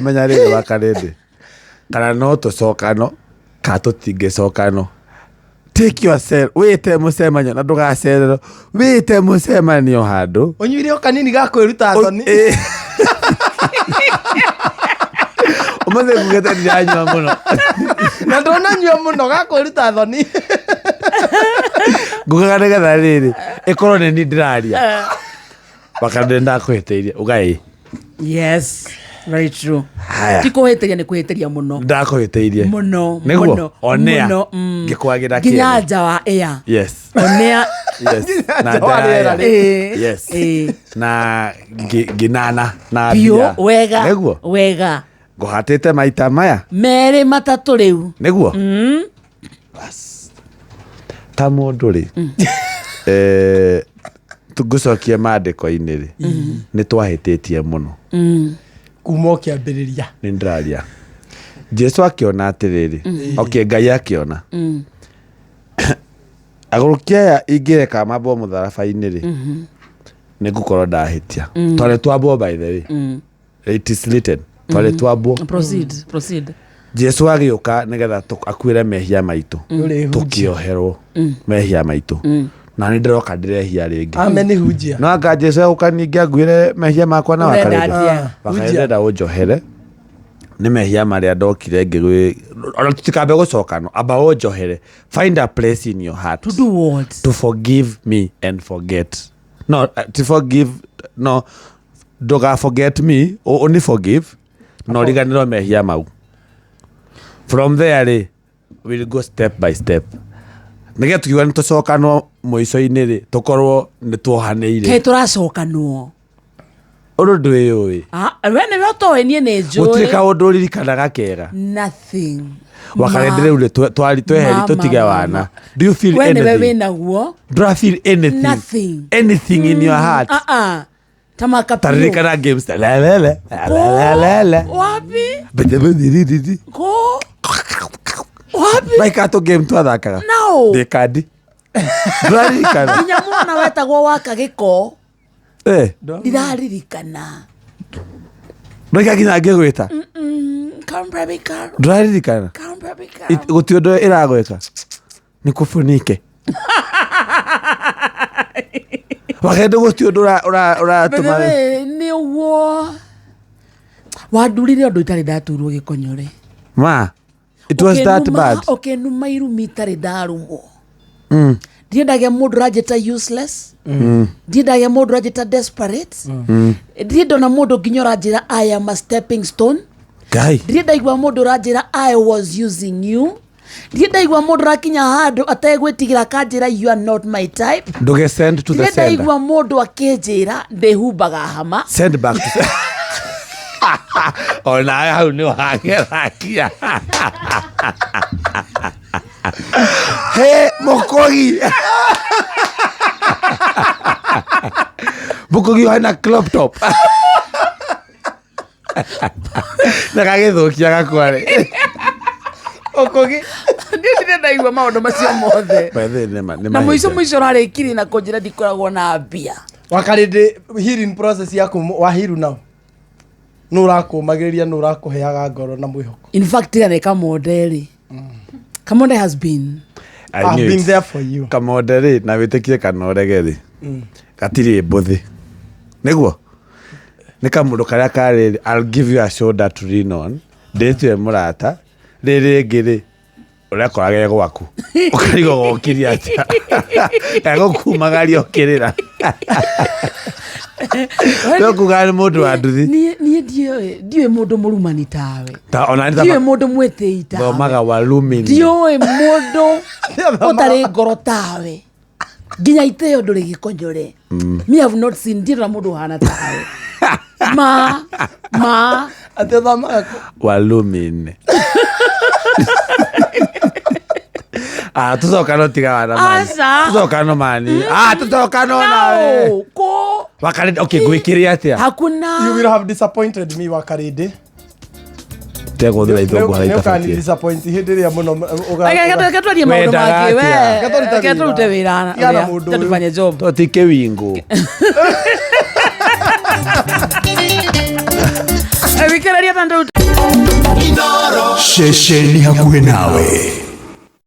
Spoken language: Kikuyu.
Menya rĩrĩ wakarĩndĩ kana no tũcokano kana tũtingĩcokano. Take yourself, wĩte mũcemanio na ndũgacererwo, wĩte mũcemanio handũ. Ũnyuire o kanini ga kwĩruta thoni. Ĩ. Ũmũthĩ ngugĩte ndiranyua mũno. Na ndũnanyua mũno ga kwĩruta thoni. Ngugaga nĩgetha rĩrĩ ĩkorwo nĩ niĩ ndĩraria. Wakarĩndĩ ndakũhĩtĩirie uga ĩ. Yes, very true. Haya. Ti kũhĩtĩria, nĩ kũhĩtĩria mũno. Ndakũhĩtĩirie. Mũno. Nĩguo? Mũno, Onea. mũno, mm. Ngĩkwagĩra nginya kĩene. nja wa ĩa. Yes. Onea. Yes. Na Nja wa nja ya rĩera ĩa. Ĩ, Yes. ĩ. Na ngĩnana na Biũ mbia. wega. Nĩguo? Wega. Ngũhatĩte maita maya. Merĩ matatũ rĩu. Nĩguo? Bas. Ta mũndũ rĩ. Eh, ngũcokie maandĩko-inĩ rĩ, nĩ twahĩtĩtie mũno. Kuma o kĩambĩrĩria. Nĩ ndĩraria. Jesu akĩona atĩrĩrĩ, okay, Ngai akĩona agũrũki aya ingĩreka mambwo mũtharaba-inĩ rĩ, nĩ ngũkorwo ndahĩtia. Twarĩ twambwo, by the way, it is written, twarĩ twambwo. Proceed, proceed. Jesu agĩũka nĩgetha akuĩre mehia maitũ. Ũrĩhunjia. Tũkĩoherwo mehia maitũ, na nĩ ndĩroka ndĩrehia rĩngĩ. Amen, hunjia. No anga Jesu egũka ningĩ anguĩre mehia makwa na Ũrenda wakarĩndĩ? atĩa? Wakarĩndĩ, ndĩrenda ũnjohere nĩ mehia marĩa ndokire ngĩgwĩ, ona tũtikambe gũcokano, amba ũnjohere. Find a place in your heart. To do what? To forgive me and forget, no, to forgive, no, ndũga forget me, only forgive na ũriganĩrwo mehia mau. From there rĩ, we'll go step by step nĩgetha tukiuga nĩ tũcokanwo mũico-inĩ rĩ, tũkorwo nĩ tuohanĩire. Kaĩ tũracokanwo? Ũndũ ndwĩyũĩ. Ah, we nĩwe ũtoĩ, niĩ nĩ Gũtirĩ njũĩ. kaũndũ ũririkanaga kega? Nothing. Wakarĩndĩ rĩu rĩ, twari tweheri tũtige Ma, wana. ma. Do you feel We nĩwe anything? wĩnaguo. Do you feel anything? Nothing. Anything in your heart? Ah, ah. Tamaka biũ. Taririkana games lelele lelele. Wapi? Bete. Ko wapi? Like ato game twathakaga. No. Ndĩ kandi ndũraririkana? Nginya mwana wetagwo waka gĩko. Eh, Ndiraririkana. Ndũraika nginya ngĩgwĩta? Come baby, come. Ndũraririkana? Come baby, come. Gũtirĩ ũndũ ĩragwĩka nĩ kũbunike wakende, gũtirĩ ũndũ By the ũratũma. way, nĩ ũguo wandurire ũndũ itarĩ ndaturwo gĩkonyore. Ma, it was that bad? Ũkĩnuma irumi itarĩ ndarumwo. Ndiendagia mũndũ ũranjĩta useless, ndiendagia mũndũ ũranjĩta desperate, ndirĩ ndona mũndũ nginya ũranjĩra I am a stepping stone. Ngai. Ndirĩ ndaigua mũndũ ũranjĩra I was using you. Ndirĩ ndaigua mũndũ ũrakinya handũ ategwĩtigĩra akanjĩra you are not my type. Ndũge send to the Ndirĩ sender. ndaigua mũndũ akĩnjĩra ndĩhumbaga hama. Send back to sender. Onawe hau nĩ wageragia he mũkũgi, mũkũgi hena crop top na gagĩthũkia gakwarĩ. Ũkũgi. Ndirĩ ndaigua maũndũ macio mothe. By the way, nĩ Na mũico mahĩtia. mũico ũrarĩkirie na kũnjĩra ndikoragwo na mbia. Wakarĩndĩ, healing process yaku wahiru nao nũ ũrakũmagĩrĩria, nũ ũrakũheaga ngoro na mwĩhoko? In fact, ira nĩ Kamonde rĩ, Kamonde has been I I've knew been it. there for you. Kamonde rĩ, na wĩtĩkie kana ũrege rĩ, gatirĩ mbũthĩ, nĩguo nĩ kamũndũ karĩa karĩ, I'll give you a shoulder to lean on, ndĩtue mũrata rĩrĩ rĩngĩ rĩ, ũrekoraga e gwaku ũkarigwo gokirie atĩa, egũkumagaria ũkĩrĩra, no kuga nĩ mũndũ wa nduthi. Niĩ ndiũĩ mũndũ mũrumani tawe. Ta ona nĩ Ndiũĩ mũndũ mwĩtĩi tawe. Thomaga Walumini. Ndiũĩ mũndũ ũtarĩ ngoro tawe, nginya itĩo ndũrĩ gĩkonyore. Me have not seen, ndirĩ na mũndũ ũhana tawe, ma ma. Atĩ ũthomaga kũ? Walumini. Ah, tucokano, tiga wana mani. Aca. Tucokano mani. Ah, tucokano nawe. No, kũ? Wakarĩ, okay, ngwĩkĩre atĩa? Hakuna. You will have disappointed me, Wakarĩndĩ. Tegũthĩra ithũngũ harĩa Nĩ ũkani itabatie. disappoint hĩndĩ ĩrĩa mũno Reke twarie maũndũ Wendaga mangĩ we. atĩa? Reke tũrute Reke tũrute wĩra. wĩra. Tigana ũrĩa. mũndũ Reke ũyũ. tũfanye job. To ti kĩwingũ. Ndũngĩthikĩrĩria ta ndũ Ceceni hakuhĩ nawe.